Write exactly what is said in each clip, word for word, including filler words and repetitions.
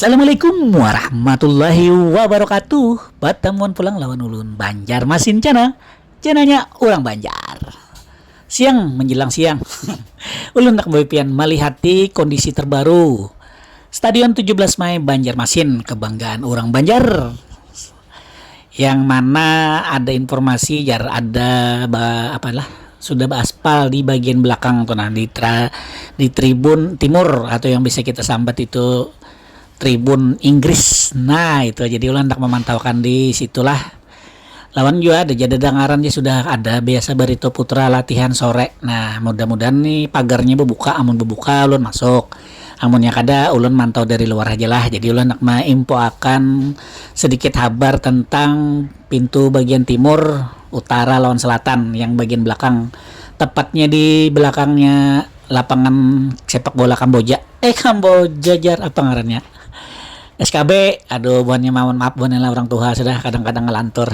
Assalamualaikum warahmatullahi wabarakatuh. Batamuan pulang lawan ulun, Banjarmasin Channel. Channelnya urang Banjar. Siang menjelang siang. Ulun handak mambawa pian malihati kondisi terbaru Stadion tujuh belas Mai Banjarmasin, kebanggaan urang Banjar. Yang mana ada informasi, jar, ada ba-, apalah, sudah baaspal di bagian belakang tu nah, di tra-, di tribun timur, atau yang bisa kita sambat itu tribun Inggris. Nah, itu jadi ulun handak memantaukan di situlah. Lawan jua ada ja dadangaran ja sudah ada biasa Barito Putra latihan sore. Nah, mudah-mudahan nih pagarnya bebuka, amun bebuka ulun masuk. Amunnya kada, ulun mantau dari luar aja lah. Jadi ulun handak maimpoakan sedikit habar tentang pintu bagian timur, utara lawan selatan yang bagian belakang. Tepatnya di belakangnya lapangan sepak bola Kamboja. Eh, Kamboja, jar, apa ngarannya? S K B. Aduh, buhannya, mohon maaf, buhannya lah orang tua sudah kadang-kadang ngelantur.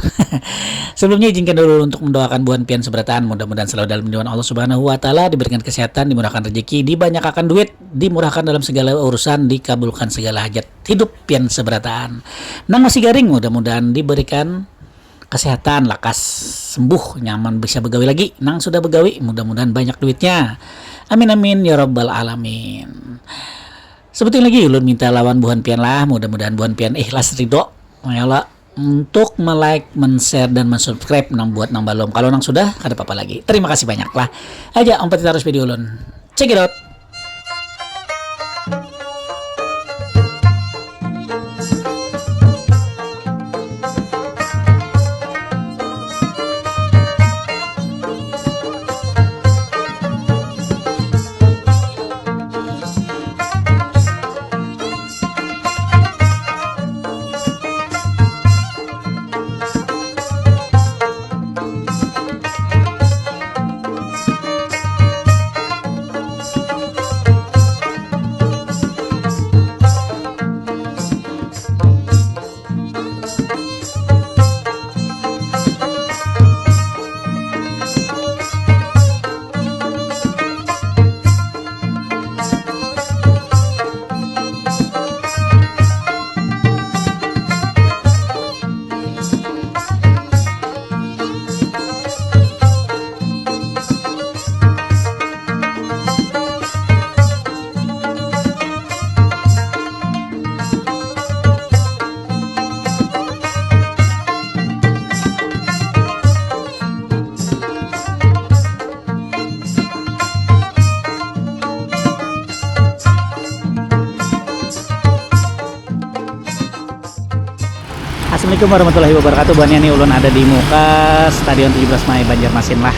Sebelumnya izinkan dulu untuk mendoakan buhan pian seberataan, mudah-mudahan selalu dalam lindungan Allah Subhanahu wa Taala, diberikan kesehatan, dimurahkan rezeki, dibanyakakan duit, dimurahkan dalam segala urusan, dikabulkan segala hajat hidup pian seberataan. Nang masih garing, mudah-mudahan diberikan kesehatan, lakas sembuh, nyaman, bisa begawi lagi. Nang sudah begawi, mudah-mudahan banyak duitnya. Amin, amin, ya rabbal alamin. Sebuting lagi, ulun minta lawan buhan pian lah, mudah-mudahan buhan pian ikhlas ridho, ya Allah, untuk me-like, men-share, dan men-subscribe nang buat nang balum. Kalau nang sudah, kada apa-apa lagi. Terima kasih banyak lah. Aja, umpati tarus video ulun. Check it out. Assalamualaikum warahmatullahi wabarakatuh. Buhannya nih, ulun ada di muka Stadion tujuh belas Mai Banjarmasin lah.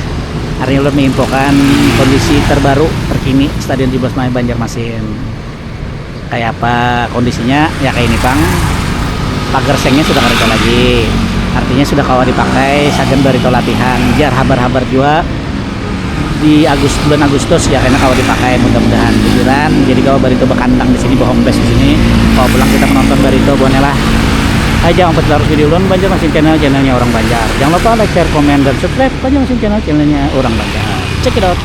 Hari ini ulun menginfokan kondisi terbaru, terkini Stadion tujuh belas Mai Banjarmasin. Kayak apa kondisinya? Ya, kayak ini pang. Pagar sengnya sudah kada ada lagi. Artinya sudah kawa dipakai, sagan barito latihan. Jar habar-habar jua di Agus-, bulan Agustus ya, kena kawa dipakai, mudah-mudahan bujuran. Jadi kawa barito bakandang di sini, bahome base di sini. Kawa pulang kita menonton barito, buhannya lah. Aja, umpati tarus video ulun, Banjarmasin Channel, channelnya orang Banjar. Jangan lupa like, share, komen, dan subscribe Banjarmasin Channel, channelnya orang Banjar. Check it out.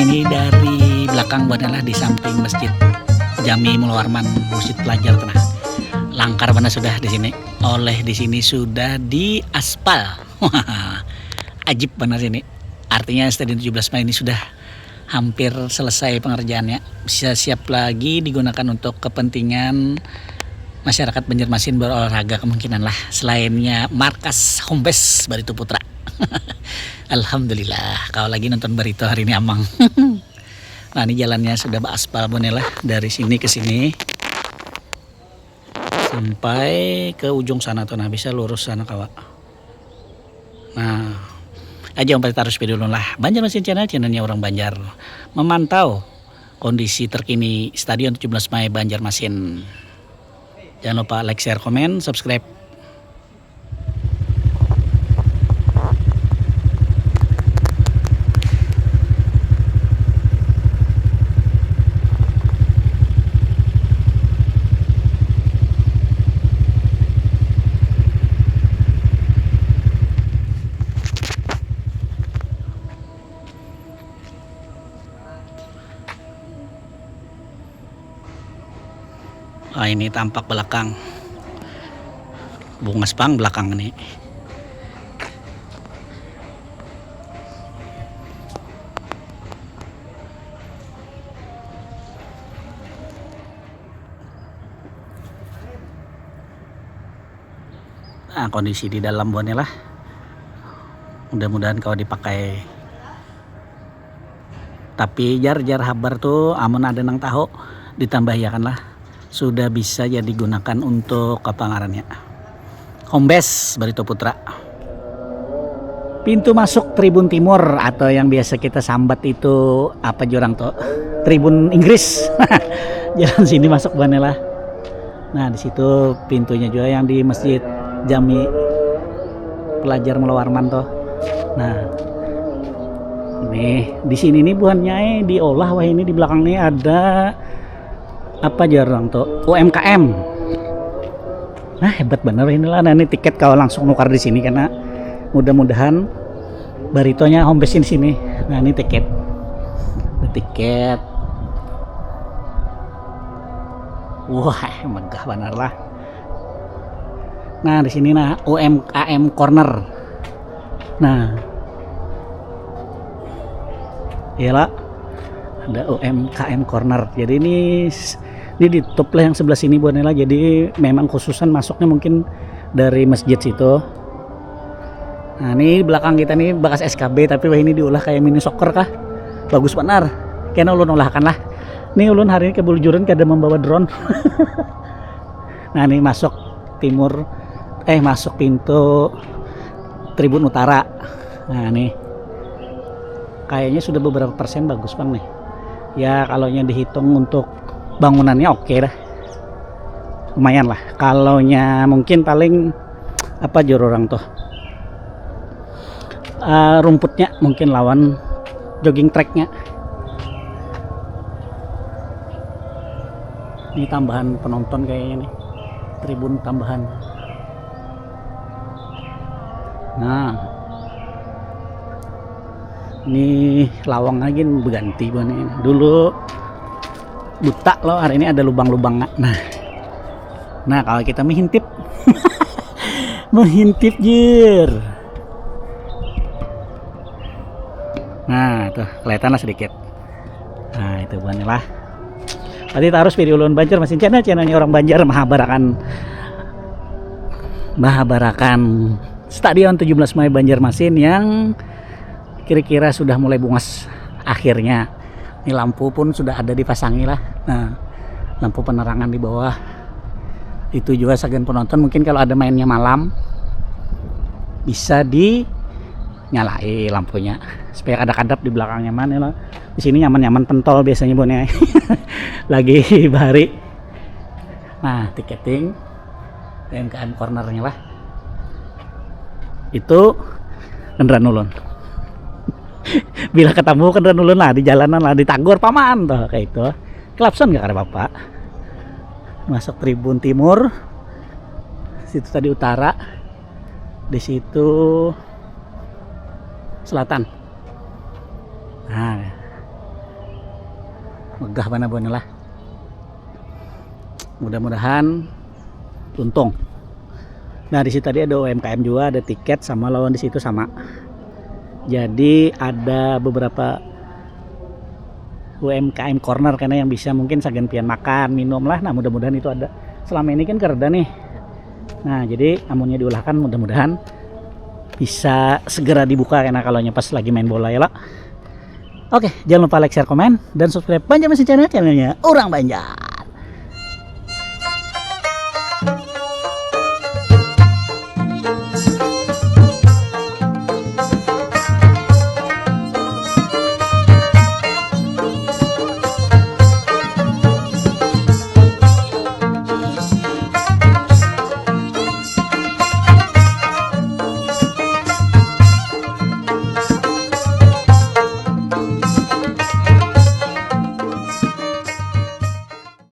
Ini dari belakang buhannya lah, di samping Masjid Jami Mulawarman, Masjid Pelajar tu nah. Langkar banar sudah di sini. Oleh di sini sudah diaspal. Ajib banar sini. Artinya Stadion tujuh belas Mei ini sudah hampir selesai pengerjaannya. Bisa siap lagi digunakan untuk kepentingan masyarakat Banjarmasin berolahraga kemungkinan lah. Selainnya markas Hombes Barito Putra. Alhamdulillah, kawa lagi nonton Barito hari ini, Amang. Nah, ini jalannya sudah baaspal buhannya lah, dari sini ke sini. Sampai ke ujung sana tuh, nah, bisa lurus sana kawa. Nah, aja umpat taruh video dulu lah. Banjarmasin Channel, channelnya orang Banjar. Memantau kondisi terkini Stadion tujuh belas Mei Banjarmasin. Jangan lupa like, share, komen, subscribe. Ah, ini tampak belakang. Bungas pang belakang ini. Nah, kondisi di dalam buhannya lah. Mudah-mudahan kawa dipakai. Tapi jar, jar habar tu, amun ada nang tahu, ditambahiakan lah. Sudah bisa ya digunakan untuk apa ngarannya? Hombes Barito Putra. Pintu masuk Tribun Timur atau yang biasa kita sambat itu apa jurang tuh? Tribun Inggris. Jalan sini masuk buhannya lah. Nah, di situ pintunya juga yang di Masjid Jami Pelajar Mulawarman tuh. Nah, nih di sini nih buhannya, eh, diolah wah ini di belakang nih ada apa jar orang tuh? U M K M. Nah, hebat bener inilah. Nah, ini tiket kalau langsung nukar di sini karena mudah-mudahan baritonya hombesin sini. Nah, ini tiket. Ini tiket. Wah, megah bener lah. Nah, di sini nah U M K M Corner. Nah. Iyalah. Ada U M K M Corner. Jadi ini ini ditutup lah yang sebelah sini buhannya lah. Jadi memang khususan masuknya mungkin dari masjid situ. Nah, ini belakang kita nih bekas S K B tapi wah ini diolah kayak mini soccer kah? Bagus benar. Kena ulun olahkan lah. Nih ulun hari ini kebelujuran kada membawa drone. Nah, ini masuk timur, eh, masuk pintu Tribun Utara. Nah, nih. Kayaknya sudah beberapa persen bagus, Bang, nih. Ya, kalau nya dihitung untuk bangunannya oke dah. Lumayan lah. Kalau nya mungkin paling apa jur orang tuh? Eh, rumputnya mungkin lawan jogging tracknya. Ini tambahan penonton kayaknya nih. Tribun tambahan. Nah. Ini lawang lagi berganti buhannya ini. Dulu buta loh, hari ini ada lubang-lubangnya. Nah. Nah, kalau kita mengintip. Mengintip, jir. Nah, tuh, kelihatan lah sedikit. Nah, itu buhannya lah. Berarti terus video ulun Banjarmasin Channel, channelnya orang Banjar, mahabarakan, mahabarakan Stadion tujuh belas Mei Banjarmasin yang kira-kira sudah mulai bungas akhirnya. Ini lampu pun sudah ada dipasangi lah. Nah, lampu penerangan di bawah. Itu juga sagan penonton mungkin kalau ada mainnya malam bisa dinyalai lampunya supaya kada kadap di belakangnya mana lah. Di sini nyaman-nyaman pentol biasanya buhannya. Lagi bahari. Nah, tiketing U M K M cornernya lah. Itu kendaraan ulun. Bila ketemu kendaraan ulun lah di jalanan lah ditagur paman tuh kayak itu. Klakson gak ada apa-apa. Masuk Tribun Timur. Situ tadi utara. Di situ selatan. Nah, Megah mana buahnya lah. Mudah-mudahan untung. Nah, di situ tadi ada U M K M juga, ada tiket sama lawan di situ sama. Jadi ada beberapa U M K M corner karena yang bisa mungkin sagan pian makan, minum lah. Nah, mudah-mudahan itu ada. Selama ini kan kada nih. Nah, jadi amunnya diulahkan mudah-mudahan bisa segera dibuka karena kalau pas lagi main bola ya lah. Oke, jangan lupa like, share, komen, dan subscribe Banjar Mesin Channel, channelnya orang Banjar.